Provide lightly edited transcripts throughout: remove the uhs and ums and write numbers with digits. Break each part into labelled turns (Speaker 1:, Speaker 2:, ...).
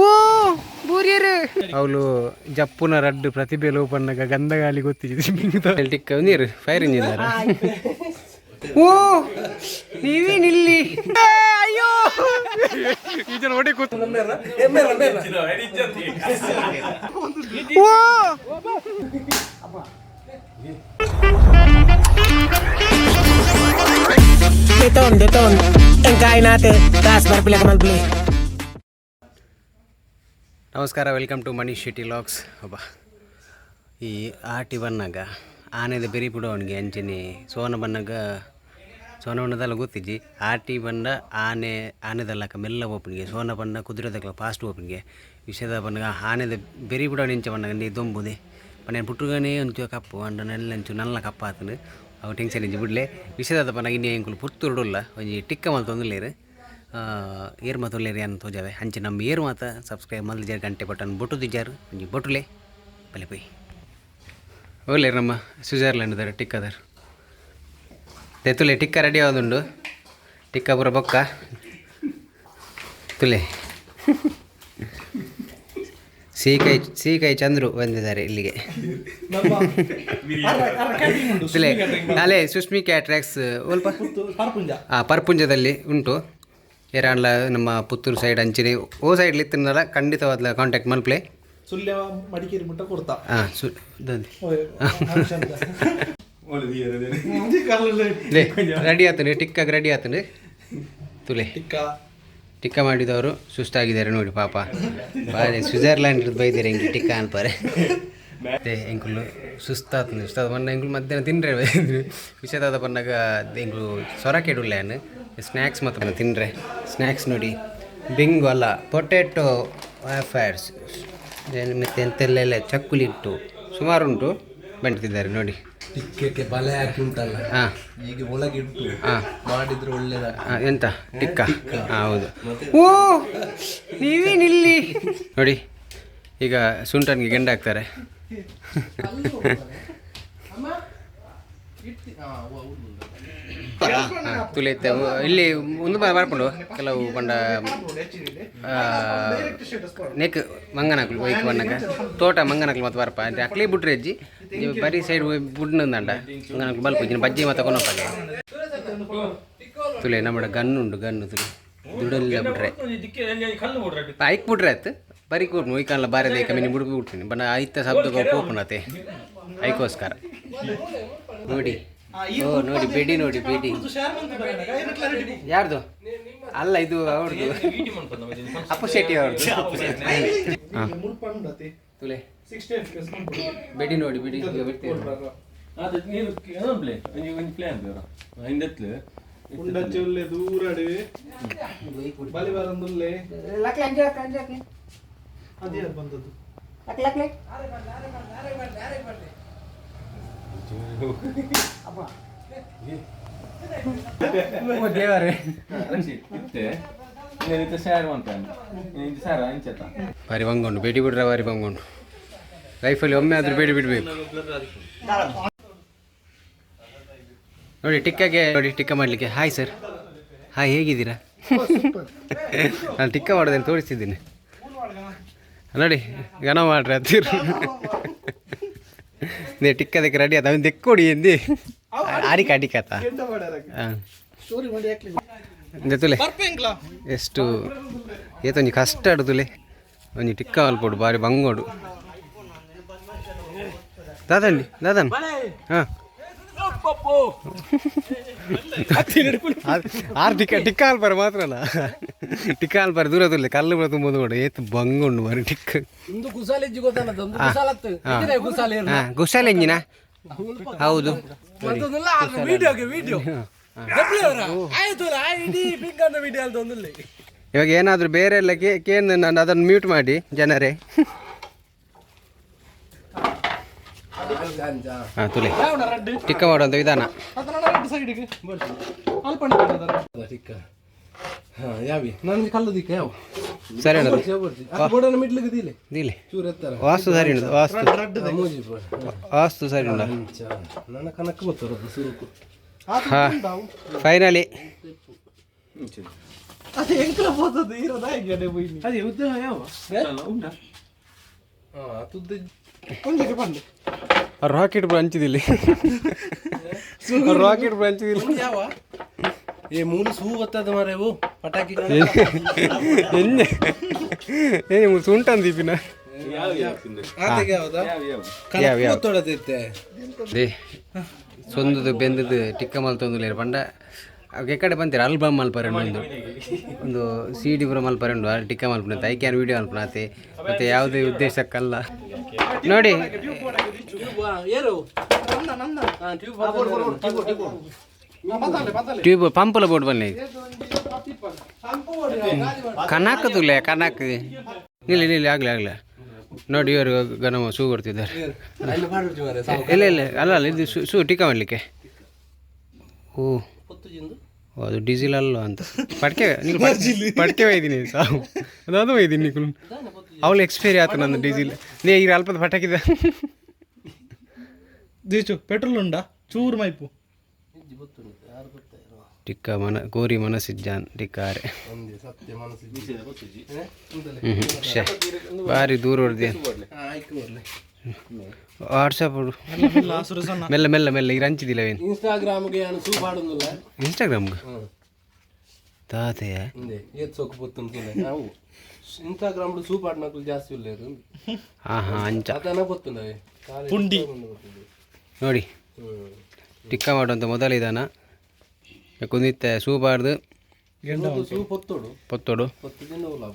Speaker 1: ಓ ಬೂರಿಯರು ಅವಳು ಜಪ್ಪುನ ರಡ್ಡು ಪ್ರತಿಭೆ ಲೋಪನ್ನಗ ಗಂಧಗಾಲಿ ಗೊತ್ತಿದೆ. ಟಿಕ್ಕ ನೀರು ಫೈರ್ ಇಂಜಿನ್. ಓ, ನೀವೇನಿಲ್ಲಿ? ಅಯ್ಯೋ, ಈ ಜನ ಹೊಡೆ ಕೂತು. ಓ.
Speaker 2: Deton, deton. Ang kain natin. Taas para pila ka malbli.
Speaker 1: ನಮಸ್ಕಾರ, welcome to Manish Shetty vlogs. ಒಬ್ಬ ಈ ಆಟಿ ಬನ್ನಾಗ ಆನೆದ ಬೆರಿ ಬಿಡೋವನಿಗೆ ಅಂಚನೆ ಸೋನ ಬನ್ನಾಗ ಸೋನ ಬಣ್ಣದಲ್ಲ ಗೊತ್ತಿಜ್ಜಿ. ಆಟಿ ಬಣ್ಣ ಆನೆ ಆನೆದಲ್ಲಕ ಮೆಲ್ಲ ಓಪನ್ಗೆ, ಸೋನ ಬಣ್ಣ ಕುದುರೆದಕ್ಲ ಫಾಸ್ಟ್ ಓಪನ್ಗೆ. ವಿಷಯದ ಬಣ್ಣಗ ಆನೆದ ಬೆರಿ ಬಿಡೋಣ ಇಂಚ ಬಣ್ಣಗ ನೀ ದೊಂಬುದೆ ಪನ್ನೇನು ಪುಟ್ಟುಗನೇ ಒಂಚು ಕಪ್ಪು ಅಂಡ ನೆಲ್ಲಂಚು ನಲ್ಲ ಕಪ್ಪ ಆತನು. ಅವು ಟೆನ್ಷನ್ ಇಂಚಿ ಬಿಡ್ಲೆ. ವಿಷಯದ ಬಣ್ಣಗ ಇನ್ನೇ ಎಂಕುಲು ಪುತ್ತೂರುಡುಲ್ಲ ಒಂಜಿ ಟಿಕ್ಕ ಮಲ್ತೊಂದುಲ್ಲೇರು. ಏರ್ ಮಾತೊಲ್ಲೇರು ಯಾನ್ ತೋಜಾವೆ. ಅಂಚೆ ನಮ್ಮ ಏರ್ ಮಾತ ಸಬ್ಸ್ಕ್ರೈಬ್ ಮಲ್ದಿಜಾರ್, ಗಂಟೆ ಬಟನ್ ಬೊಟ್ಟುದಿಜಾರು, ಒಂಜಿ ಬೊಟ್ಟುಲೆ ಬಲೆ ಪೋಯಿ. ಓಲೇರು ನಮ್ಮ ಸ್ವಿಟ್ಜರ್ಲ್ಯಾಂಡ್ ದಾರ ಟಿಕ್ಕದಾರ ತುಲೆ. ಟಿಕ್ಕ ರೆಡಿ ಆದುಂಡು. ಟಿಕ್ಕ ಪೂರ ಬೊಕ್ಕ ತುಲೆ. ಸೀಕೈ ಸೀಕೈ ಚಂದ್ರು ಬಂದಿದ್ದಾರೆ ಇಲ್ಲಿಗೆ ತುಲೆ. ಅಲ್ಲೇ ಸುಷ್ಮಿ ಕ್ಯಾಟ್ರಾಕ್ಸ್ ಒಲ್ಪ ಪರ್ಪುಂಜದಲ್ಲಿ ಉಂಟು. ಏರಾಂಡ್ಲ ನಮ್ಮ ಪುತ್ತೂರು ಸೈಡ್ ಅಂಚಿನೆ ಓ ಸೈಡ್ ಇತ್ತಿನಲ್ಲ, ಖಂಡಿತವಾದ ಕಾಂಟ್ಯಾಕ್ಟ್ ಮಲ್ಪ್ಲೆ.
Speaker 3: ಸುಳ್ಯ ಮಡಿಕೇರಿ ಮುಟ್ಟ ಕೊಡ್ತಾ.
Speaker 1: ಹಾಂ, ಸು ಲೇ ರೆಡಿ ಆತನು, ಟಿಕ್ಕಾಗಿ ರೆಡಿ ಆತನು ತುಲೆ.
Speaker 3: ಟಿಕ್ಕ.
Speaker 1: ಟಿಕ್ಕ ಮಾಡಿದವರು ಸುಸ್ತಾಗಿದ್ದಾರೆ ನೋಡಿ ಪಾಪ. ಬಾರಿ ಸ್ವಿಟ್ಜರ್ಲ್ಯಾಂಡ್ ಹಿಡಿದು ಬೈದಿರಿ ಹೆಂಗೆ ಟಿಕ್ಕ ಅನ್ಪಾರೆ. ಮತ್ತೆ ಎಂಕುಲು ಸುಸ್ತಾತನು. ಸುಸ್ತಾದ ಬಣ್ಣ ಎಂಕುಲು ಮಧ್ಯಾಹ್ನ ತಿನ್ರೆ. ವಿಷಯದಾದ ಬಣ್ಣಗ ಎಂಕುಲು ಸೊರಕೆ ಇಡುಲ್ಲ. ಸ್ನ್ಯಾಕ್ಸ್ ಮತ್ತು ತಿನ್ರೆ. ಸ್ನ್ಯಾಕ್ಸ್ ನೋಡಿ, ಬಿಂಗು ಅಲ್ಲ, ಪೊಟೆಟೊ ವೇಫರ್ಸ್ ಮತ್ತು ಎಂತೆಲ್ಲ, ಚಕ್ಕುಲಿ ಉಂಟು, ಸುಮಾರು ಉಂಟು. ಬಂಡ್ತಿದ್ದಾರೆ ನೋಡಿ.
Speaker 4: ಟಿಕ್ಕಕ್ಕೆ ಬಲೆ ಹಾಕಿ ಉಂಟಲ್ಲ, ಈಗ ಒಳಗೆ ಇಟ್ಟು ಮಾಡಿದ್ರೆ ಒಳ್ಳೇದ.
Speaker 1: ಎಂತ ಟಿಕ್ಕ? ಹಾಂ, ಹೌದು. ಓ, ನೀವೇನಿಲ್ಲಿ? ನೋಡಿ, ಈಗ ಸುಂಟನ್ಗೆ ಗೆಂಡ ಹಾಕ್ತಾರೆ. ತುಲೆ ಇತ್ತೆ ಇಲ್ಲಿ ಒಂದು ಬರ್ಪುಂಡು ಕೆಲವು ಪಂಡ ನೆಕ್ ಮಂಗನಕ್ಲು ಒಯ್ಕ್ ಬಣ್ಣಗ ತೋಟ ಮಂಗನಕ್ಲು ಮತ್ತೆ ಬರ್ಪ ಅಂದ್ರೆ ಅಕ್ಲಿ ಬಿಟ್ರೆ ಅಜ್ಜಿ ನೀವು ಬರೀ ಸೈಡ್ ಬುಡ್ನಂದಂಡ ಮಂಗನಕ್ಲು ಬಲ್ಪು ಇಜ್ಜಿನ ಬಜ್ಜಿ ಮತ್ತೆ ಕೊನೊಪ್ಪಗೆ. ತುಲೆ ನಮ್ಮ ಗನ್ ಉಂಡು, ಗನ್ನು ತುಲೆ. ದುಡ್ಡೆಲ್ಲ ಬಿಟ್ರೆ ಐಕ್ ಬಿಟ್ರೆ ಆಯ್ತು. ಬರೀ ಕೂರ್ನು ಒಯ್ಕಲ್ಲ ಬಾರಿ ದೇಕ ಮಿನಿ ಬುಡುಪು ಬಿಡ್ತೀನಿ ಬಣ್ಣ ಐತ ಶಬ್ದ ಪೋಪುಣತೆ ಐಕೋಸ್ಕರ. ನೋಡಿ, ಓ ನೋಡಿ, ಬೆಡಿ ನೋಡಿ, ಬೆಡಿ ಯಾರ್ದು ಅಲ್ಲ ಇದು, ಅವ್ರದ್ದು, ಅಪ್ಪು ಶೆಟ್ಟಿ ಅವ್ರದ್ದು. ಹಾಂ, ತುಲೆ ಬೆಡಿ ನೋಡಿ, ಬೆಡಿ ಈಗ ಬಿಡ್ತೀವಿ.
Speaker 3: ಉಂಡಚ್ಚೆ ಉಲ್ಲೆ ದೂರ ಅಡುವೆ ಬಲಿ ಬರಂದುಲ್ಲೆ. ಅದೇ ಯಾರು ಬಂದದ್ದು?
Speaker 1: ಓ ದೇವರೇ, ಬಾರಿ ಬಂಗುಂಡು ಬೇಡಿ ಬಿಡ್ರೆ, ಬಾರಿ ಬಂಗುಂಡು. ಲೈಫಲ್ಲಿ ಒಮ್ಮೆ ಆದರೂ ಬೇಡಿ ಬಿಡಬೇಕು ನೋಡಿ. ಟಿಕ್ಕಗೆ ನೋಡಿ, ಟಿಕ್ಕ ಮಾಡಲಿಕ್ಕೆ. ಹಾಯ್ ಸರ್, ಹಾಯ್, ಹೇಗಿದ್ದೀರಾ? ನಾನು ಟಿಕ್ಕ ಮಾಡೋದನ್ನು ತೋರಿಸ್ತಿದ್ದೀನಿ ನೋಡಿ. ಗಣ ಮಾಡ್ರಿ ಹತ್ತಿರ ನೇ. ಟಿಕ್ಕದಕ್ಕೆ ರೆಡಿ ಆತ ಅವನು ದೆಕ್ಕೊಡಿ ಎಂದಿ ಅಡಿಕ ಅಡಿಕಾತ. ಹಾಂ, ತುಲೆ ಎಷ್ಟು ಏತೊಂಜಿ ಕಷ್ಟ ಆಡು ತುಲೆ. ಒಂಜಿ ಟಿಕ್ಕ ಮಲ್ಪೊಡು, ಬಾರಿ ಬಂಗೋಡು. ದಾದಂಡಿ ದಾದನ್. ಹಾಂ, ಆರು ಟಿಕ್ಕ ಟಿಕ್ಕ ಅಲ್ಪಾರ ಮಾತ್ರ ಅಲ್ಲ, ಟಿಕ್ಕ ಅಲ್ಪಾರ ದೂರ ತುಲೆ. ಕಲ್ಲು ಕೂಡ ತುಂಬ ಕೂಡ ಏತ್ ಬಂಗುಂಡು ಬಾರಿ ಟಿಕ್ಕ.
Speaker 4: ಒಂದು ಕುಸಾಲೆಜ್ಜಿ ಗೊತ್ತಾನದ, ಒಂದು ಕುಸಾಲತ್ತು ಕುಸಾಲೆ.
Speaker 1: ಹಾಂ, ಗುಸಾಲೆ ಎಂಜಿನ ಹೌದು.
Speaker 4: ವಿಡಿಯೋಗೆ ವಿಡಿಯೋ ಆಯ್ತು, ಇಡೀ ಪಿಂಕ್ ಅಂತ ವಿಡಿಯೋ ಅಂತ ಒಂದಿಲ್ಲ.
Speaker 1: ಇವಾಗ ಏನಾದರೂ ಬೇರೆ ಎಲ್ಲ ಕೇಂದ್ರ ನಾನು ಅದನ್ನು ಮ್ಯೂಟ್ ಮಾಡಿ ಜನರೇ. ಹಾಂ, ತುಲೆ ಟಿಕ್ಕ ಮಾಡುವಂಥ ವಿಧಾನ.
Speaker 3: ಸೈಡಿಗೆ ಅಲ್ಪ.
Speaker 4: ಟಿಕ್ಕ ಹಾ ಯಾವಿ ನನಗೆ ಕಲ್ಲು ದಿಕ್ಕ ಯಾವ
Speaker 1: ಸರಿ ಅಣ್ಣ.
Speaker 4: ಬೋಡನ ಮಿಡ್ಲಿಗೆ ದಿಲೆ.
Speaker 1: ದಿಲೆ.
Speaker 4: ಚೂರು ಎತ್ತರ.
Speaker 1: ವಾಸ್ತು ಸರಿ ಉಂಟು, ವಾಸ್ತು.
Speaker 4: ಮೂಜಿ.
Speaker 1: ವಾಸ್ತು ಸರಿ ಉಂಟಾ?
Speaker 4: ನನ್ನ ಕನಕ ಬತ್ತರದ್ದು ಸುರುಕು.
Speaker 1: ಹಾಂ, ಫೈನಲಿ.
Speaker 3: ಅದು ಎಂಕಲ ಪೋತದ್ದು ಇರೋದ ಹೇಗೆ ಹೋಯ್ನಿ
Speaker 4: ಅದೇ ಉದ್ದ ಯಾವ ಉಂಟಾ ತುದ್ದ
Speaker 3: ಒಂದಕ್ಕೆ ಪಂಡೆ
Speaker 1: ರಾಕೆಟ್ ಬ್ರಾಂಚಿದಿಲ್ಲಿ, ರಾಕೆಟ್ ಬ್ರಾಂಚಿದಿಲ್ಲ.
Speaker 4: ಯಾವ ಏ ಮೂಲು ಸೂ ಬತ್ತದ ಮಾರೇವು ಪಟಾಕಿ.
Speaker 1: ಎಣ್ಣೆ ಏ ಸುಂಟಂದೀಪಿನ.
Speaker 4: ಆತೆಗೆ ಯಾವ್ದಾ?
Speaker 1: ಯಾವ ಯಾವ?
Speaker 4: ತೊಳೆದಿತ್ತೆ.
Speaker 1: They ಸೊಂದದು ಬೆಂದದು ಟಿಕ್ಕ ಮಲ್ತೊಂದುಲ್ಲೇರು ಪಂಡ ಅವು ಎಕ್ಕಡೆ ಬಂತೀರ ಆಲ್ಬಮ್ ಮಲ್ಪರೆ ಒಂದು ಒಂದು ಸಿ ಡಿ ಪೂರ ಮಲ್ಪರೆ ಉಂಡು. ಅಲ್ಲಿ ಟಿಕ್ಕ ಮಲ್ಪುನ ಐಕ್ಯಾನ್ ವೀಡಿಯೋ ಮಲ್ಪುನಾತೆ ಮತ್ತು ಯಾವುದೇ ಉದ್ದೇಶಕ್ಕಲ್ಲ ನೋಡಿ.
Speaker 4: ಏರು.
Speaker 1: ಟ್ಯೂಬ್ ಪಂಪಲ ಬೋರ್ಡ್ ಬನ್ನಿ. ಕನಾಕ್ ತುಲೆ ಕನಾಕ್ ನಿಲ್ಲಿ ನಿಲ್ಲಿ ಆಗಲಿ ಆಗಲಿ. ನೋಡಿ ಇವರು ಗನ ಸೂ ಕೊಡ್ತಿದ್ದಾರೆ. ಇಲ್ಲ ಇಲ್ಲ, ಅಲ್ಲ ಅಲ್ಲ, ಇದು ಸೂ ಸೂ ಟೀಕಾ ಮಾಡಲಿಕ್ಕೆ. ಓ ಓ, ಅದು ಡೀಸೆಲ್ ಅಲ್ಲ ಅಂತ ಪಡ್ಕೆ ನೀವು ಪಡ್ಕೆ ಒಯ್ದೀನಿ ಸಾವು ಅದು ಒಯ್ದೀನಿ ನೀವು. ಅವಳು ಎಕ್ಸ್ಪೈರಿ ಆಯ್ತು ನಂದು ಡೀಸೆಲ್. ನೀ ಈಗ ಅಲ್ಪದ ಪಟಾಕಿದ.
Speaker 3: ದೀಚು ಪೆಟ್ರೋಲ್ ಉಂಡಾ ಚೂರು ಮೈಪು.
Speaker 1: ಟಿಕ್ಕ ಮನ ಕೋರಿ ಮನಸ್ಸಿಜ್ಜಾನ್ ಟಿಕ್ಕಾರೆ. ಹ್ಞೂ ಶೇ ಭಾರಿ ದೂರ ಹೊಡ್ದೆ. ವಾಟ್ಸಪ್ ಮೆಲ್ಲ ಮೆಲ್ಲ ಮೆಲ್ಲ ಈಗ ಹಂಚಿದಿಲ್ಲ ಏನು.
Speaker 4: ಇನ್ಸ್ಟಾಗ್ರಾಮ್ಗೆ ನಾನು ಸೂ ಪಾಡೊಂದಿಲ್ಲ.
Speaker 1: ಇನ್ಸ್ಟಾಗ್ರಾಮ್ಗೆ ತಾತೆಯ.
Speaker 4: ಇಂದೆ ಏತ್ ಸೋಕು ಪೊತ್ತುಂತಿಲ್ಲ ನಾವು ಇನ್ಸ್ಟಾಗ್ರಾಮ್ ಸೂ ಪಾಡ್ನಕ್ಲು ಜಾಸ್ತಿ ಇಲ್ಲ.
Speaker 1: ಹಾಂ ಹಾಂ, ಅಂಚ.
Speaker 4: ಅತನ ಗೊತ್ತುಂಡವೆ.
Speaker 3: ಪುಂಡಿ.
Speaker 1: ನೋಡಿ ಟಿಕ್ಕ ಮಾಡುವಂಥ ಮೊದಲ ಇದಾನ ಕುಂದಿತ್ತೆ ಸೂಪಾರ್ದು.
Speaker 4: ಸೂ ಪೊತ್ತೋಡು.
Speaker 1: ಪೊತ್ತೋಡು.
Speaker 4: ಪೊತ್ತು ದಿನ ಲಾಭ.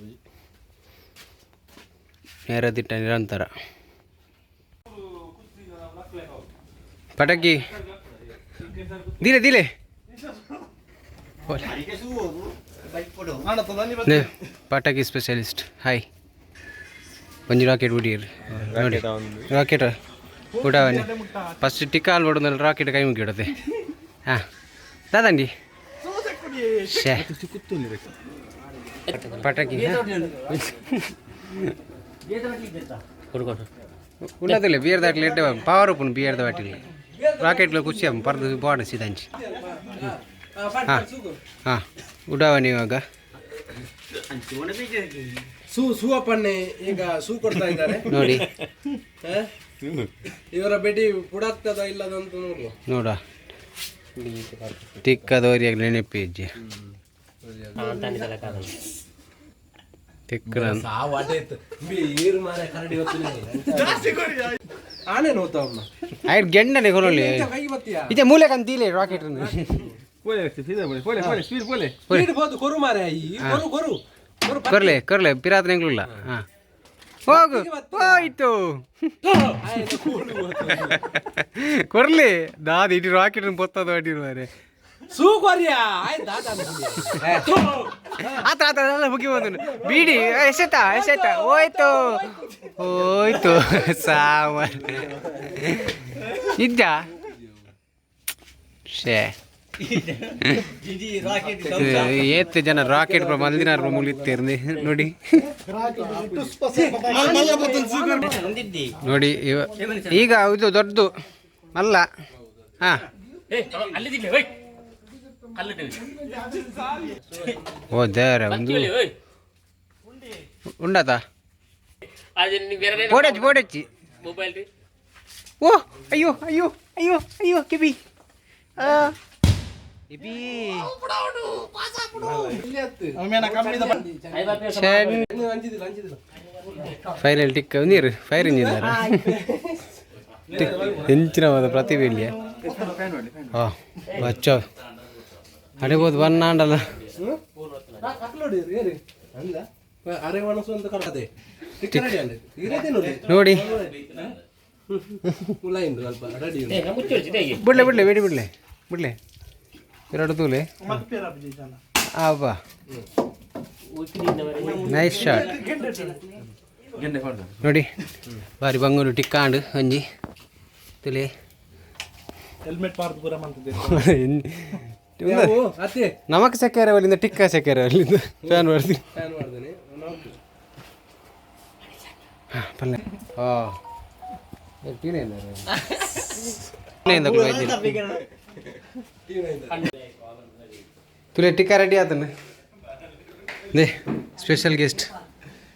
Speaker 1: ನೇರ ದಿಟ್ಟ ನಿರಂತರ ಪಟಾಕಿ ದಿಲೆ ದಿಲೆ. ಪಟಾಕಿ ಸ್ಪೆಷಲಿಸ್ಟ್ ಹಾಯ್. ಒಂಜಿ ರಾಕೆಟ್ ಬಿಡಿಯರ್ ನೋಡಿ, ರಾಕೆಟ್ ಉಡಾವನೆ. ಫಸ್ಟ್ ಟಿಕ್ಕ ಹಾಲು ಬಡೋದಲ್ಲ, ರಾಕೆಟ್ ಕೈ ಮುಗಿಡತ್ತೆ. ಹಾಂ ದಾದಂಡಿ ಶೇ ಪಟಾಕಿ ಉಳ್ಳದಿಲ್ಲ. ಬಿಯರ್ ದಾಟ್ಲಿ ಎಡ್ಡೆ ಪವರ್ ಉಪ್ಪುನು ಬಿಯರ್ ದಾಟಿಲ್ಲ. ರಾಕೆಟ್ಲ ಖುಷಿ ಪರ್ದು ಬಾಡ ಸಿದಂಚಿ. ಹಾಂ ಹಾಂ, ಉಡಾವಣಿ ಇವಾಗ.
Speaker 4: ಸೂ ಸೂ ಅಪ್ಪಣ್ಣೆ ಈಗ ಸೂ ಕೊಡ್ತಾ ಇದ್ದಾರೆ.
Speaker 1: ನೋಡಿ.
Speaker 4: ಹ? ಇವರ ಬೆಡಿ ಪುಡಾಗ್ತದ ಇಲ್ಲದಂತ ನೋಡುವ.
Speaker 1: ನೋಡ ತಿಕ್ಕದವರಿಗೆ ನೆನಪಿ ಅಜ್ಜಿ ತಿಕ್ಕ.
Speaker 4: ಸಾವು ಅಡ್ಡ ಏರು ಮಾರ ಕರಡಿ ಹೊತ್ತು ಆನೆ ನೋತಾವಮ್ಮ.
Speaker 1: ಆಯ್ತು, ಗೆಂಡನೆ ಕೊರಲಿ.
Speaker 4: ಕೈ ಬತ್ತೀಯಾ?
Speaker 1: ಇದೆ ಮೂಲೆ ಕಂತೀಲೆ ರಾಕೆಟ್.
Speaker 4: ಸ್ಪೀಡ್ ಕೊರು ಮಾರೆ, ಈ ಕೊರು ಕೊರು ಕೊರು.
Speaker 1: ಕೊರ್ಲೆ ಕೊರ್ಲೆ ಪಿರಾತ್ ನೆಂಗ್ಲುಲ್ಲ. ಹಾಂ ಹೋಗು, ಹೋಯ್ತು. ಕೊರ್ಲಿ ದಾದ ಇಡೀ ರಾಕೆಟ್ ಪೊತ್ತದ ಅಡಿ ಮಾರೆ.
Speaker 4: ಸೂ ಕೊರಿಯಾ ಆಯ್ತಾ?
Speaker 1: ಆತ ಆತ ಅಲ್ಲ ಮುಗಿ ಬಂದನು ಬೀಡಿ ಎಸೆತ ಎಸೆತ, ಹೋಯ್ತು ಹೋಯ್ತು ಸಾಮಾನ್ ಇದ್ದ ಶೇ. ಏತ್ ಜನ ರಾಕೆಟ್ ಮಲ್ದಿನಾರ್ ಮುಲಿತ್ತೇರ್ನಿ ನೋಡಿ ನೋಡಿ. ಇವ ಈಗ ಇದು ದೊಡ್ಡದು ಅಲ್ಲ. ಹಾ ಓ ದೇವ್ರೆ, ಒಂದು ಉಂಡಾತ ಬೋಡಚ್ಚಿ ಬೋಡಚ್ಚಿ. ಓ ಅಯ್ಯೋ ಅಯ್ಯೋ ಅಯ್ಯೋ ಅಯ್ಯೋ ಕಿಬಿ ಆ ಕಿಬಿ. ಫೈನಲ್ ಟಿಕ್ ನೀರು ಫೈರ್ ಇಂಜಿನ್ ಹೆಂಚಿನ ಪ್ರತಿಭೆ ಇಲ್ಲಿ. ಹಾ ಬಚ್ಚೋ ಅಡಿಬೋದು ಬನ್ನ ಆಂಡಲ್ಲ. ನೋಡಿ ಬಿಡ್ಲೆ ಬಿಡ್ಲೆ ಬೇಡಿ ಬಿಡ್ಲೆ ಬಿಡ್ಲೆ ಎರಡು ತೂಲೆ. ಅಬ್ಬಾ ನೈಸ್ ಶಾಟ್. ನೋಡಿ ಬಾರಿ ಬಂಗೂರು ಟಿಕ್ಕಾಂಡು ಒಂಜಿ ತುಲೆ.
Speaker 3: ಹೆಲ್ಮೆಟ್ ಪಾರ್ದು ಪೂರ ಮಂತದೆ.
Speaker 1: ನಮಕ್ ಸೆಕ್ಯಾರ ಅಲ್ಲಿಂದ ಟಿಕ್ಕ ಸೆಕ್ಯಾರ ಅಲ್ಲಿಂದ ಫ್ಯಾನ್ ಮಾಡ್ತೀನಿ.
Speaker 4: ಫ್ಯಾನ್ ಮಾಡ್ದೇನೆ.
Speaker 1: ಪಲ್ಲೆ ಹಾಂ ತುಲೆ ಟಿಕ್ಕ ರೆಡಿ ಆತನ. They special guest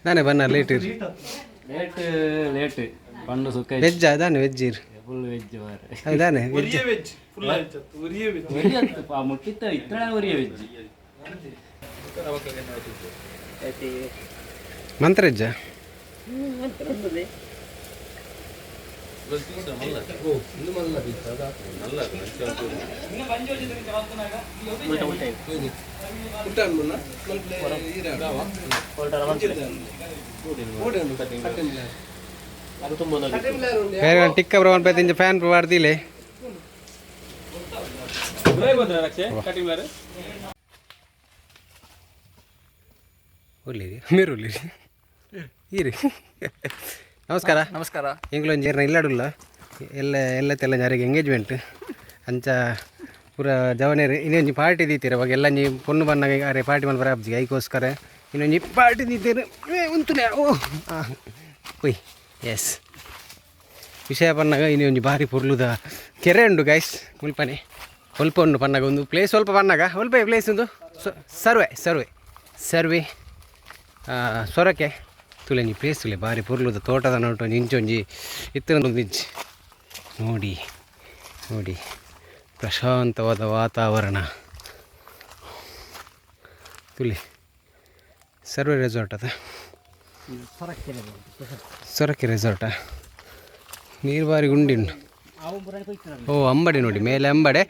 Speaker 1: ದಾನೆ ಬನ್ನ ಲೇಟ್ ಇರು.
Speaker 5: ಲೇಟ್ ಲೇಟ್ ಪಂಡು ಸುಖ.
Speaker 1: ವೆಜ್ ದಾನೆ, ವೆಜ್ ಇರು.
Speaker 5: ಫುಲ್ ವೆಜ್ ಮಾರೆ.
Speaker 1: ದಾನೆ ವೆಜ್?
Speaker 3: ವೆಜ್ ಫುಲ್ ಆಯ್ತು, ಉರಿಯೇ ವೆಜ್.
Speaker 5: ಒರಿ ಅತ್ತು ಪಾ ಮುಟ್ಟಿತ್ತ ಇತ್ತಳ ಒರಿಯ ವೆಜ್.
Speaker 1: ಮಂತ್ರ ವೆಜ್ಜಾ? ಬೇರೆ ಟಿಕ್ಕ ಬ್ರವನ್ ಪೈತಿಂಚ ಫ್ಯಾನ್ ಪಾಡ್ದಿಲೆ. ಒಳ್ಳಿರಿ ಮೇರು ಒಳ್ಳಿರಿ ಈರಿ. ನಮಸ್ಕಾರ.
Speaker 4: ನಮಸ್ಕಾರ.
Speaker 1: ಎಂಗ್ಲೊಂಜಿ ಏರ್ನ ಇಲ್ಲಾಡುಲ್ಲ ಎಲ್ಲ ಎಲ್ಲ ತೆಲ್ಲ ಜಾರಿಗೆ ಎಂಗೇಜ್ಮೆಂಟ್ ಅಂಚ ಪೂರ ಜವನೇರು ಇನ್ನೊಂಜಿ ಪಾರ್ಟಿ ದೀತೀರ. ಅವಾಗ ಎಲ್ಲ ಒಂಜಿ ಪೊಣ್ಣು ಬನ್ನಾಗ ಅರೆ ಪಾರ್ಟಿ ಮಲ್ಪರ ಆಪ್ಜಿ, ಐಕೋಸ್ಕರ ಇನ್ನೊಂಜಿ ಪಾರ್ಟಿ ದೀತೀರು. ಏ ಉಂತುನೆ ಓ ಹಾಂ ಕೊಯ್ ಎಸ್ ವಿಷಯ ಪನ್ನಾಗ ಇನ್ನೊಂಜಿ ಭಾರಿ ಪೊರ್ಲುದ ಕೆರೆ ಉಂಡು ಗೈಸ್ ಮುಲ್ಪನೆ. ಸ್ವಲ್ಪ ಉಂಡು ಪನ್ನಾಗ ಒಂದು ಪ್ಲೇಸ್ ಸ್ವಲ್ಪ ಪನ್ನಾಗ ಸ್ವಲ್ಪ ಪ್ಲೇಸ್ ಒಂದು ಸರ್ವೆ ಸರ್ವೆ ಸರ್ವೆ ಸೊರಕೆ ತುಲೆಂಜಿ ಪ್ಲೇಸ್ ತುಲೆ ಭಾರಿ ಪೊರ್ಲುದ ತೋಟದ ನೋಟು ಒಂಜಿ ಇಂಚೊಂಜಿ ಇತ್ತಿನ ಒಂದು ಇಂಚಿ ನೋಡಿ ನೋಡಿ ಪ್ರಶಾಂತವಾದ ವಾತಾವರಣ ತುಲೆ. ಸರ್ವೆ ರೆಸಾರ್ಟ್ ಅದ, ಸೊರಕೆ ರೆಸಾರ್ಟ. ನೀರು ಬಾರಿ ಗುಂಡಿ ಉಂಟು. ಓ ಅಂಬಡೆ ನೋಡಿ ಮೇಲೆ ಅಂಬಡೆ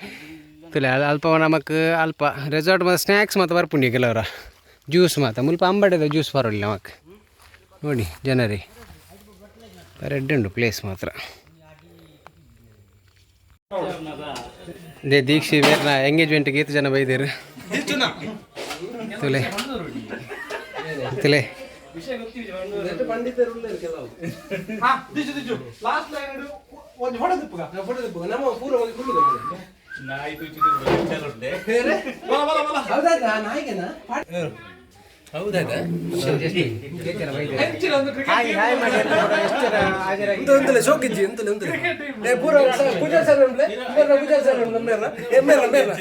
Speaker 1: ತುಲೆ. ಅಲ್ಪ ನಮಕ್ ಅಲ್ಪ ರೆಸಾರ್ಟ್ ಮತ್ತು ಸ್ನ್ಯಾಕ್ಸ್ ಮತ್ತು ಬರ್ಪುಂಡಿ ಕೆಲವರ ಜ್ಯೂಸ್ ಮಾತ. ಮುಲ್ಪ ಅಂಬಡೆದ ಜ್ಯೂಸ್ ಬರೋಲ್ಲ ನಮಕ್. ನೋಡಿ ಜನರೇ, ರೆಡ್ ಉಂಟು ಪ್ಲೇಸ್ ಮಾತ್ರ. They ದೀಕ್ಷಿ ಬೇರ್ನ ಎಂಗೇಜ್ಮೆಂಟ್ಗೆ ಏತು ಜನ ಬೈದೇರು ತುಲೆ ತುಲೆ.
Speaker 3: ದಿಜು ದಿಜು ಲಾಸ್ಟ್ ಲೈನ್ ಒಂಜಿ ಫೋಟೋ ತಿಪ್ಪುಗ.
Speaker 4: ಫೋಟೋ ತಿಪ್ಪುಗ, ನಮ್ಮ ಪೂರ ಹೋಗಿ ಕುಳ್ಳುದ.
Speaker 3: ಬಲ ಬಲ ಬಲ.
Speaker 4: ಹೌದಾ, ನಾಯಿಗೆನಾ?
Speaker 3: ಹೆಂಚಿನ ಒಂದು ಕ್ರಿಕೆಟ್.
Speaker 4: ಉಂತಲೆ ಶೋಕಿಜ್ಜಿ ಉಂತಲೆ ಉಂತಲೆ. ಏ ಪೂರ ಪೂಜಾರ್ ಸರ್ ಉಂಡ್ಲೆ ಮೇರ್ನ, ಪೂಜಾರ್ ಸರ್ ಉಂಡ್ಲೆ ಮೇರ್ನ ಏ ಮೇರ್ನ ಮೇರ್ನ.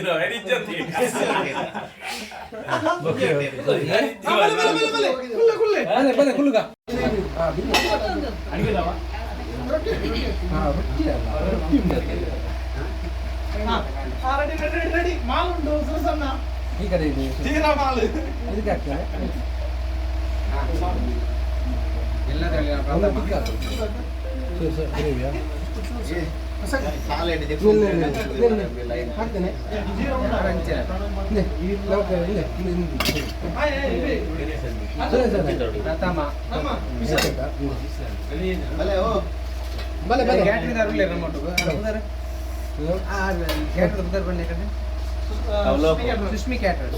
Speaker 3: ಬಲೆ ಬಲೆ ಬಲೆ ಬಲೆ ಕುಲ್ಲೆ ಕುಲ್ಲೆ.
Speaker 4: ಬಲೆ ಬಲೆ ಕುಲ್ಲುಗ.
Speaker 3: Ready ready ready ready mall ಉಂಟು ಸುರಸಣ್ಣ.
Speaker 4: ಈ ಕಡೆ ಇದೆ.
Speaker 3: ತೀರಾ ಮಾಲ್.
Speaker 4: ಇದಕ್ಕೆ ಹಾಕ್ತಾರೆ. ಹಾಕ್ತೇನೆ. ಬಲೆ ಬಲೆ.
Speaker 1: ಸುಷ್ಮಿ ಕ್ಯಾಟರ್ಸ್.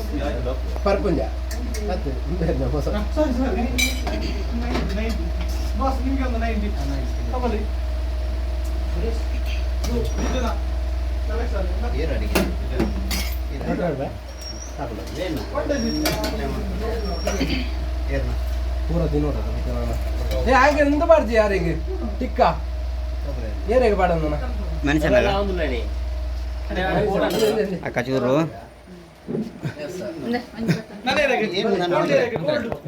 Speaker 4: ಪರ್ಪುಂಜ ಮತ್ತೆ ಹೊಸ.
Speaker 3: ಸಾರಿ ಸಾರಿ, 90 ಬಾಸ್, ನಿಮಗೆ ಒಂದು 90 ತಗೊಳ್ಳಿ. ಇದು ಸೆಲೆಕ್ಷನ್.
Speaker 4: ಪೂರ ತಿನ್ನೋಡ. ಏ ಹಾಗೆ ಎಂತ ಬಾರ್ಜಿ ಯಾರಿಗೆ ಟಿಕ್ಕ ಏರಿಗೆ ಪಾಡೋಣ.
Speaker 6: ಕಚೂರು.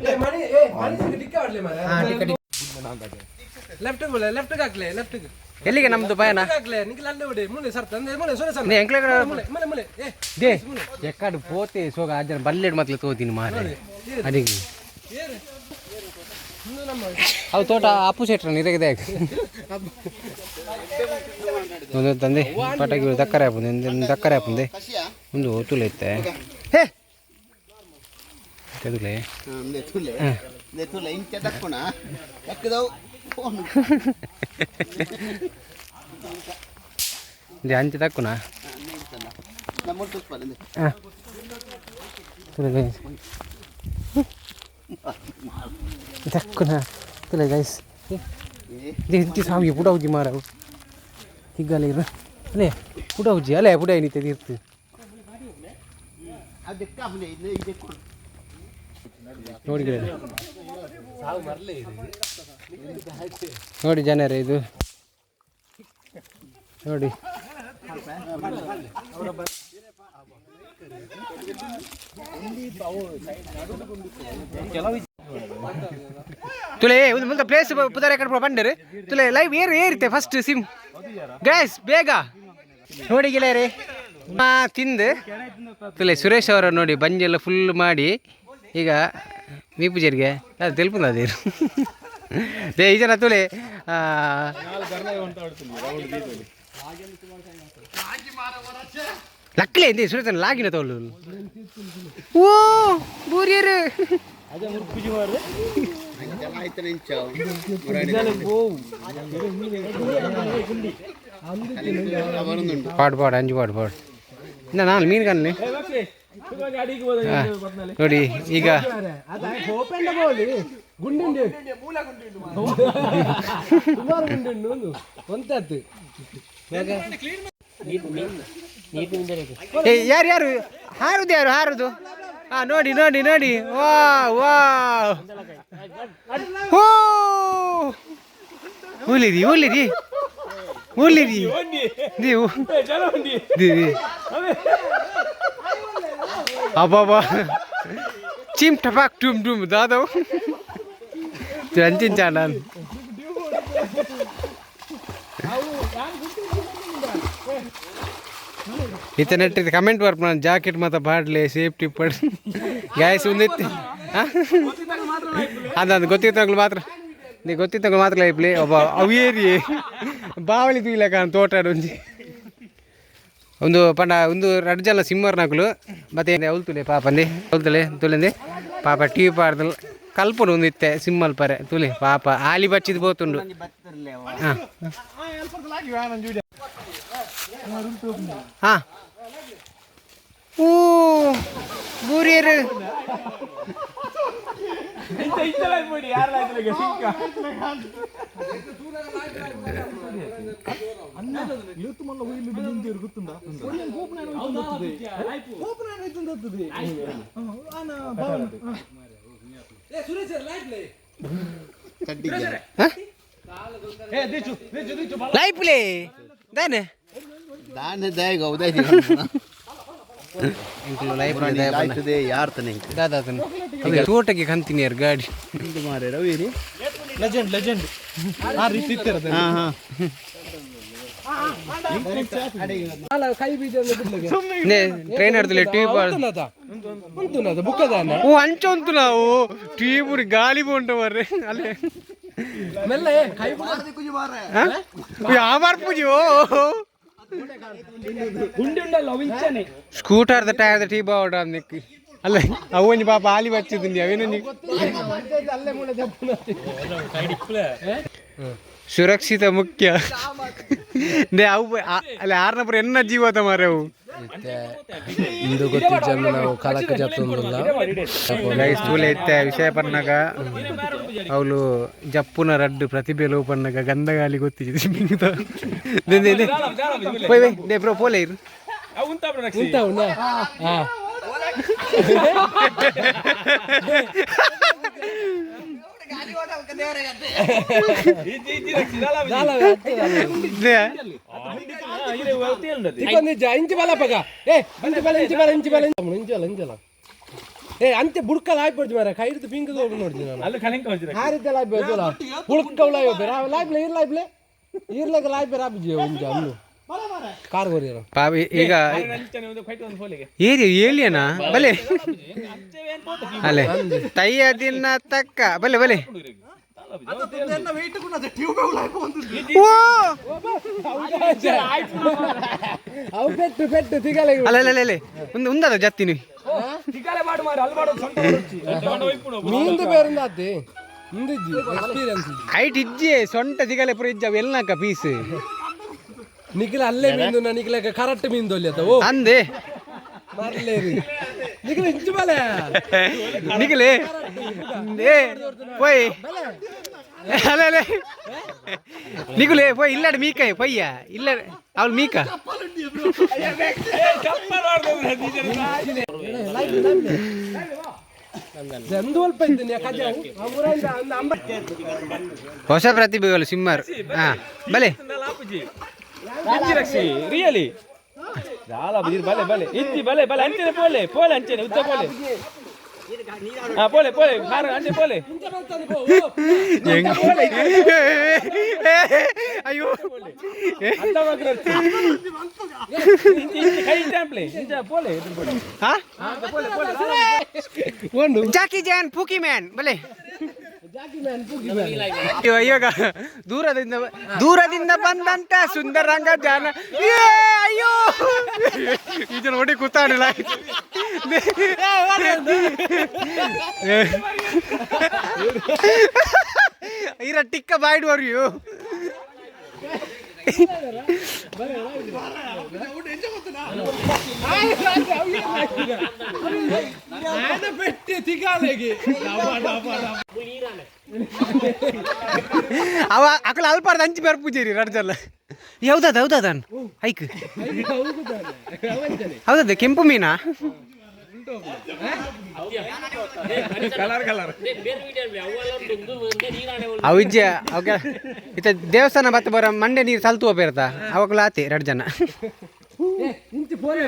Speaker 4: ಏ ಮಣಿ, ಏ ಮಣಿ ಟಿಕ್ಕ ಆಡ್ಲಿ ಮಾರ್ರೆ. ಲೆಫ್ಟ್ ಬೋಲೆ, ಲೆಫ್ಟ್ ಹಾಕ್ಲೆ, ಲೆಫ್ಟ್.
Speaker 1: ಎಲ್ಲಿಗೆ ನಮ್ದು ಪಯಣ?
Speaker 4: ಹಾಕ್ಲೆ ನಿಖಿಲ್, ಅಲ್ಲೇ ಹೊಡಿ ಮುಳೆ ಸರ್ ತಂದೆ ಮುಳೆ ಸೊರೆ ಸರ್.
Speaker 1: ನೀ ಎಂಕ್ಲೆ ಕಡೆ.
Speaker 4: ಮುಳೆ ಮುಳೆ ಮುಳೆ ಏ.
Speaker 1: They ಎಕ್ಕಾಡು ಪೋತೆ ಸೋಗ ಆಜನ ಬಲ್ಲೆಡ್ ಮತ್ಲೆ ತೋತೀನಿ ಮಾರೆ ಅಡಿಗೆ. ಅವು ತೋಟ ಅಪ್ಪು ಶೆಟ್ರ ನಿರಗಿದೆ ಒಂದು ತಂದೆ ಪಟಾಕಿ ದಕ್ಕರೆ ಹಾಪುಂದೆ ದಕ್ಕರೆ ಹಾಪುಂದೆ ಒಂದು ತುಲೆ ಇತ್ತೆ. ಹೇ ತುಲೆ.
Speaker 6: ತುಲೆ ಇಂಚ ತಕ್ಕುಣ ತಕ್ಕದವು ಫೋನ್.
Speaker 1: ಅಂಚೆ ತಕ್ಕುನಾ?
Speaker 6: ನಮ್ಮ ತುಪ್ಪಲ್ಲ.
Speaker 1: ಹಾಂ ತುಲೆ ಗೈಸ್, ತಕ್ಕುನಾ ತುಲೆ ಗೈಸ್. ಇಂಚಿ ಸಾವಿ ಪುಡ ಹುಜ್ಜಿ ಮಾರ ತಿಗ್ಗಲ ಇರ ಅಲ್ಲೇ ಪುಡ ಹುಜ್ಜಿ ಅಲ್ಲೇ ಪುಡ ಏನಿತ್ತೆ ಇರ್ತು.
Speaker 6: ಅದಕ್ಕೆ ಇದೆ ಕೊಡು.
Speaker 1: ನೋಡಿ ಗೆಳೆಯರೆ, ನೋಡಿ ಜನರೇ, ಇದು ನೋಡಿ. ತುಲೆ ಒಂದು ಮುಂದೆ ಪ್ಲೇಸ್ ಪುದಾರ ಕಡೆ ಬಂಡರು ತುಲೆ ಲೈವ್ ಏರು ಏರಿತೆ first sim gas ಬೇಗ ನೋಡಿ ಗೆಳೆಯರೇ ತಿಂದು ತುಲೆ ಸುರೇಶ್ ಅವರ ನೋಡಿ ಬಂಜೆಲ್ಲ ಫುಲ್ ಮಾಡಿ ಈಗ ಮೀಪುಜರಿಗೆ ಅದು ತೆಲ್ಪುಂದ ಅದೇರು they ಈ ಜನ ತುಲೆ ಲಕ್ಲೆ ಇಂದೆ ಸುರೇಶ್ ಲಾಗಿನ ತೋಲು ಓ ಬೂರಿಯರು ಪಾಡು ಪಾಡು ಅಂಜು ಪಾಡು ಪಾಡು ಇನ್ನ ನಾನು ಮೀನು ಕಾಣಲಿ ನೋಡಿ ಈಗ ಯಾರು ಯಾರು ಹಾರುದು ಯಾರು ಹಾರುದು? ಹಾ ನೋಡಿ ನೋಡಿ ನೋಡಿ ವಾ ವಾ ಹೋ ಉಲಿರಿ ಉಲಿರಿ ಉಲಿರಿ ನೀವು ಅಬ್ಬಬ್ಬಾ ಚಿಮ್ ಟಪಾಕ್ ಟುಮ್ ಟುಮ್ ದಾದವ್ ಅಂಚಿನ ನಾನು ಇತನೆಟ್ ಕಮೆಂಟ್ ಬರ್ಪ ಜಾಕೆಟ್ ಮಾತ ಬಾಡ್ಲೆ ಸೇಫ್ಟಿ ಪಡ್ ಗ್ಯಾಸ್ ಒಂದಿತ್ತು ಅದಂದು ಗೊತ್ತಿತ್ತಂಗ್ಳು ಮಾತ್ರ ನೀ ಗೊತ್ತಿತ್ತಂಗ್ಳು ಮಾತ್ರ ಲೈಪ್ಲಿ ಒಬ್ಬ ಅವೇರಿ ಬಾವಲಿ ತೂಯಿಲಕ ತೋಟ ಒಂಜಿ ಒಂದು ಪಂಡ ಒಂದು ರಡ್ಡು ಜನ ಸಿಮ್ಮರ್ನಕುಲು ಮತ್ತೆ ಅವಲ್ತುಲೆ ಪಾಪಂದಿ ಅವಲ್ತುಲೆ ತುಲೆಂದಿ ಪಾಪ ಟೀ ಪಾಡ್ದಲ್ ಕಲ್ಪುಡು ಒಂದು ಇತ್ತೆ ಸಿಮ್ಮಲ್ ಪರೆ ತುಲೆ ಪಾಪ ಆಲಿ ಬಚ್ಚಿದ್ ಬೋತುಂಡು. ಹಾಂ ಹಾಂ ಊ ಬೂರಿಯರು ಲೈಪ್ಲೇ ದಾನೆ
Speaker 6: ದಾನೆ ದಾಯಗ ಉದಯ
Speaker 1: ತೋಟಕ್ಕೆ ಕಂತೀನಿ ಯಾರು ಗಾಡಿ
Speaker 6: ಮಾರೆ ರವಿರಿ
Speaker 3: ಲೆಜೆಂಡ್ ಲೆಜೆಂಡ್ ಆ ರೀತಿ ಇತ್ತಿರೋದು.
Speaker 1: ಟ್ರೈನ್ ಆಡ್ತಿಲ್ಲ ಟಿ ಓ ಅಂಚ ಉಂಟು ನಾವು ಟೀ ಪೂರಿ ಗಾಳಿ ಉಂಟು ಮರ್ರೆ ಅಲ್ಲೇ ಯಾವ ಪೂಜೆ scooter tyre tea ಬಾವಡ ನಿಕ್ ಅಲ್ಲ ಅವು ಒಂಜಿ ಪಾಪ ಆಲಿ ಬಚ್ಚಿದ್ದಿ ಅವೇನು ಸುರಕ್ಷಿತ ಮುಖ್ಯ ಅವು ಅಲ್ಲ ಆರ್ನಪುರ ಎನ್ನ ಜೀವತ ಮಾರೆ ಅವು
Speaker 4: ಇಂದು ಗೊತ್ತಿಜ್ಜಂದು ನಾವು ಕಾಲಕ್ಕೆ ಜತ್ತೊಂದುಲ್ಲ
Speaker 1: ಸ್ಥೂಲ ಇತ್ತೆ ವಿಷಯ ಪನ್ನಾಗ ಅವಳು ಜಪ್ಪುನ ರಡ್ಡು ಪ್ರತಿಭೆ ಲೋ ಪನ್ನಾಗ ಗಂಧಗಾಲಿ ಗೊತ್ತಿದೆ ಪೋಯ್ they bro ಪೋಲೆ ಇರು
Speaker 4: ಇಂಚಿ ಬಲ ಪಗ ಏ ಇಂಚಿ ಬಲ ಇಂಚಿ ಬಲ ಇಂಚಿ ಬಲ ಇಂಚಿ ಬಲ ಇಂಚಿ ಬಲ ಏ ಅಂತೆ ಬುಡ್ಕಲ್ ಆಯ್ಪಡ್ದು ಮಾರ ಕೈ ಹಿಡಿದು ಪಿಂಕ್ ಹೋಗಿ ನೋಡ್ತೀನಿ ನಾನು ಆ ರೀತಿ ಲಾಯ್ಬೋದು ಬುಡ್ಕ ಲಾಯ್ಬೇರ ಲಾಯ್ಬ್ಲೆ ಇರ್ ಲಾಯ್ಬ್ಲೆ ಇರ್ಲಾಗ ಲಾಯ್ಬೇರ ಆಪಿಜಿ ಒಂಜಿ ಅನ್ನು ಕಾರ್ ಕೊರಿಯರ
Speaker 1: ಪಾಪ ಈಗ ಏರಿ ಏಲಿಯನಾ ಬಲೆ ಅಲ್ಲೇ ತೈಯ ದಿನ ತಕ್ಕ ಬಲೆ ಬಲೆ ಓ
Speaker 4: ಅವು ಪೆಟ್ಟು ಪೆಟ್ಟು ತಿಗಲೆ
Speaker 1: ಅಲ್ಲ ಅಲ್ಲ ಅಲ್ಲ ಒಂದು ಉಂದದ ಜತ್ತಿನಿ
Speaker 4: ಮೀಂದು ಬೇರಿಂದ ಅತ್ತೆ ಇಂದಿಜ್ಜಿ ಎಕ್ಸ್ಪೀರಿಯನ್ಸ್
Speaker 1: ಹೈಟ್ ಇಜ್ಜಿ ಸೊಂಟ ತಿಗಲೆ ಪೂರ ಇಜ್ಜ ಎಲ್ನಾಕ ಪೀಸ್
Speaker 4: ನಿಖಿಲ ಅಲ್ಲೇ ಮೀಂದು ನಾ ನಿಖಿಲ ಕರೆಕ್ಟ್ ಮೀಂದು ಅಲ್ಲಿ ಅತ್ತ ಓ
Speaker 1: ಅಂದೆ
Speaker 4: ಮರ್ಲೇರಿ ನಿಖಿಲ ಇಂಚು ಬಲೆ
Speaker 1: ನಿಖಿಲೆ ಏ ಪೋಯ್ ಅಲ್ಲ ಅಲ್ಲ ನಿಖಿಲೆ ಪೋಯ್ ಇಲ್ಲಾಡ ಮೀಕ ಪೊಯ್ಯ ಇಲ್ಲ ಅವಳು ಮೀಕ ಹೊಸ ಪ್ರತಿಭೆಗಳು ಸಿಮ್ಮರ್ ಹಾ ಬಲೆ
Speaker 5: ರಿಯಲಿ ದಾಲ ಬೀರ್ ಬಲೆ ಬಲೆ ಇಜ್ಜಿ ಬಲೆ ಬಲೆ ಅಂಚನೆ ಪೋಲೆ ಪೋಲೆ ಅಂಚನೆ ಉದ್ದ ಪೋಲೆ. ಹಾ ಪೋಲೆ ಪೋಲೆ ಕಾರ್ ಅಂಚೆ ಪೋಲೆ.
Speaker 1: ಅಯ್ಯೋ.
Speaker 5: ಅತ್ತ ಮಾತ್ರ ಇಂಚಿ ಇಂಚಿ ಕೈ ಟ್ಯಾಂಪ್ಲೆ ಇಂಚ ಪೋಲೆ ಎದುರು ಪೋಲೆ.
Speaker 1: ಹಾ.
Speaker 5: ಪೋಲೆ ಪೋಲೆ.
Speaker 1: ಜಾಕಿ ಜಾನ್ ಪೂಕಿ ಮ್ಯಾನ್ ಬಲೆ.
Speaker 4: ಜಾಕಿ ಮ್ಯಾನ್ ಪೂಕಿ ಮ್ಯಾನ್.
Speaker 1: ಇವಾಗ ದೂರದಿಂದ ದೂರದಿಂದ ಬಂದಂತ ಸುಂದರಂಗ ಜಾನ. ಏ ಅಯ್ಯೋ, ಇದು ನೋಡಿ ಕೂತಾಡಿಲ್ಲ. ಇರ ಟಿಕ್ಕ ಬಾಯ್ಡುವರು ಇವು.
Speaker 4: ಪೆಟ್ಟಿ ತಿಗಾಲೆಗೆ.
Speaker 1: ಅವ ಅಕಲ ಅಲ್ಪಾರ್ದ ಅಂಚಿ ಬರ್ಪೂಜೇರಿ ರಡ್ಜಲ್ಲ. ಹೌದದ ಹೌದದ ಐಕ್ ಹೌದದ ಕೆಂಪು ಮೀನಾ?
Speaker 5: Colour colour.
Speaker 1: ಅವಿಜ್ಯ ಅವಕ್ಕೆ ಇತ್ತ ದೇವಸ್ಥಾನ ಬತ್ತ ಬರ ಮಂಡೆ ನೀರು ಸಲ್ತು ಹೋಗಿರ್ತ ಅವಾಗಲ ಆತಿ ಎರಡು ಜನ.
Speaker 4: ಇಂಚಿ ಪೋಲೆ.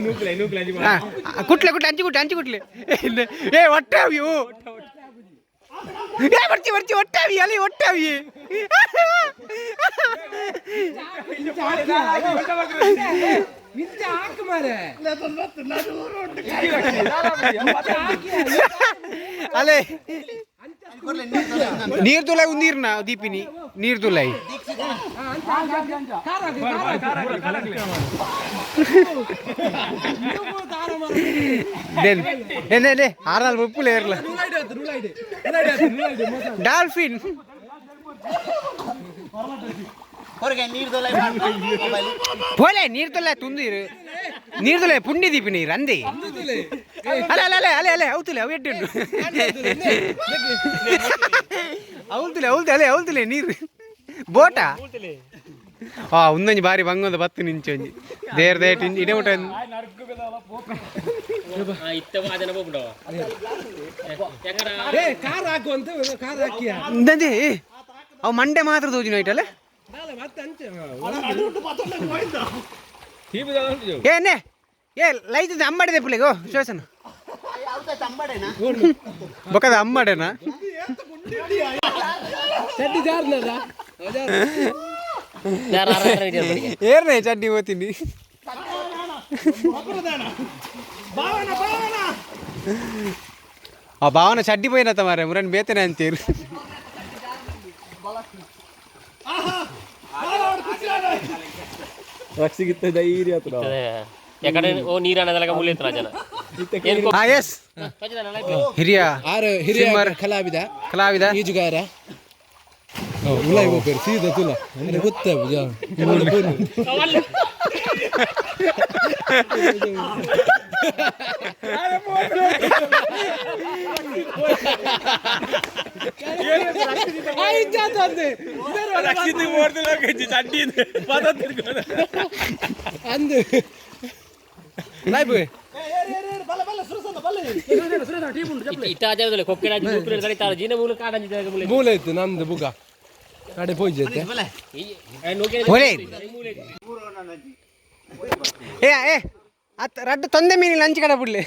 Speaker 5: ನೂಕ್ಲೆ ನೂಕ್ಲೆ.
Speaker 1: ಹಾ, ಕುಟ್ಲೆ ಕುಟ್ಲೆ ಅಂಚಿ ಕುಟ್ಲೆ ಅಂಚಿ ಕುಟ್ಲೆ. ಏ ಹೊಟ್ಟೆ ಅವಿಯು. ಏ ಬರ್ತಿ ಬರ್ತಿ ಹೊಟ್ಟೆ ಅವಿ ಅಲ್ಲಿ ಹೊಟ್ಟೆ ಅವಿ.
Speaker 4: ಇಂಚ ಹಾಕು ಮಾರೆ.
Speaker 1: ಅಲೆ ನೀರ್ ತುಲಾಯಿ ಉಂದೀರ್ನ ದೀಪಿನಿ ನೀರ್ ತುಲಾಯಿ. ಲೇ ಆರಾಲ್ ಉಪ್ಪುಲೇ ಇರಲ. ಡಾಲ್ಫಿನ್ ಪೋಲೆ ನೀರ್ ತೊಲೆ ತುಂದಿರು ನೀರ್ ತೊಲೆ ಪುಂಡಿ ದೀಪಿ ನೀರು ಅಂದಿ. ಅಲೆ ಅಲೆ ಅಲೆ ಅಲೆ ಅಲೆ ಹೌದುಲೆ ಅವು ಎಟ್ಟು ಅವಲ್ತಿಲೆ ಅವಲ್ತಿ ಅಲೆ ಅವಲ್ತಿಲೆ ನೀರು ಬೋಟ. ಆ ಒಂದೊಂಜಿ ಬಾರಿ ಬಂಗೊಂದು ಬತ್ತು ನಿಂಚೊಂಜಿ there that ಇಡೆ ಊಟ.
Speaker 4: ಏ ಕಾರ್ ಹಾಕು ಅಂತ ಕಾರ್ ಹಾಕಿಯ.
Speaker 1: ಇಂದಂದೆ ಅವು ಮಂಡೆ ಮಾತ್ರ ತೋಜಿನ ಐಟಲ್ಲ.
Speaker 4: ಮತ್ತೆ ಅಂಚೆ.
Speaker 1: ಏನೇ ಏ ಲೈಟ್ ಅಮ್ಮಾಡಿದೆ ಪುಲಿಗೋ ಶೋಸನ ಬೊಕ್ಕದ ಅಮ್ಮಾಡೇನಾ?
Speaker 4: ಚಡ್ಡಿ ಜಾರ್ನದ.
Speaker 1: ಏರ್ನೆ ಚಡ್ಡಿ ಓತೀನಿ. ಆ ಭಾವನ ಚಡ್ಡಿ ಪೋಯಿನತ್ತ ಮಾರೆ ಮುರನ್ ಬೇತನೆ ಅಂತೀರಿ.
Speaker 5: ರಕ್ಷಿಗಿತ್ತ ಧೈರ್ಯ ಆತದ.
Speaker 7: ಯಾಕಂದ್ರೆ ಓ ನೀರನ್ನದಲ್ಲ ಮುಳ್ಳಿತ್ರ ಜನ.
Speaker 1: ಹಾ ಎಸ್ ಹಿರಿಯ
Speaker 4: ಆರು ಹಿರಿಯ
Speaker 1: ಸಿಮ್ಮರ್.
Speaker 4: ಕಲಾವಿದ.
Speaker 1: ಕಲಾವಿದ.
Speaker 4: ಈಜುಗಾರ. ಉಲಾಯಿ ಹೋಗ್ಬೇರು ಸೀದಾ ತುಲ ಅರೆ ಗೊತ್ತ. ಅಂದು ಲೈಬ್.
Speaker 7: ಇತ್ತ ಕೊಕ್ಕೆ ಜೀನ ಮೂಲ ಕಾಡಂಜಿ ಮೂಲೆ.
Speaker 4: ಮೂಲೆ ಇತ್ತು ನಂದು ಬುಗ ಕಡೆ ಪೋಯ್ಜೈತೆ.
Speaker 1: ಒಲೆ ಏ ಏ ಅತ್ ರಡ್ಡು ತೊಂದೆ ಮೀನಿಲ್ಲ ಅಂಚಿ ಕಡೆ ಬಿಡ್ಲಿ.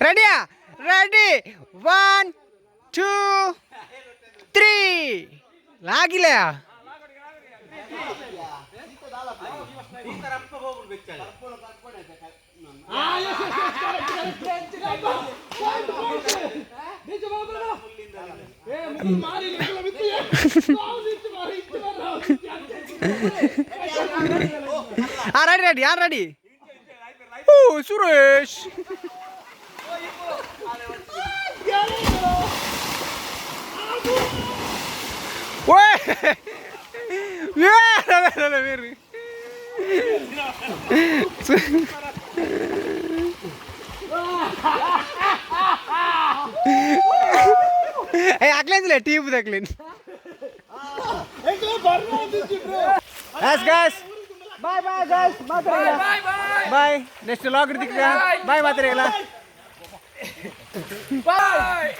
Speaker 1: ರೆಡಿಯಾ? ರೆಡಿ 1 2 3 ಲಾಗಿಲ್ಲ. ಆ ರೆಡಿ ರೆಡಿ ಯಾರು ರೆಡಿ? ಓ ಸುರೇಶ್. ಓಯ್ ಬೇರೆ ಏ ಹಾಕ್ಲೇಂದಿಲ್ಲ ಟೀಪ್ ಹಾಕ್ಲೇನ್. Yes guys, bye bye guys, bye bye, next log ಇಡ್ದಿಕ್ಕ ಬಾಯ್ ಮಾತಾಡಿಲ್ಲ.
Speaker 4: ಬಾಯ್.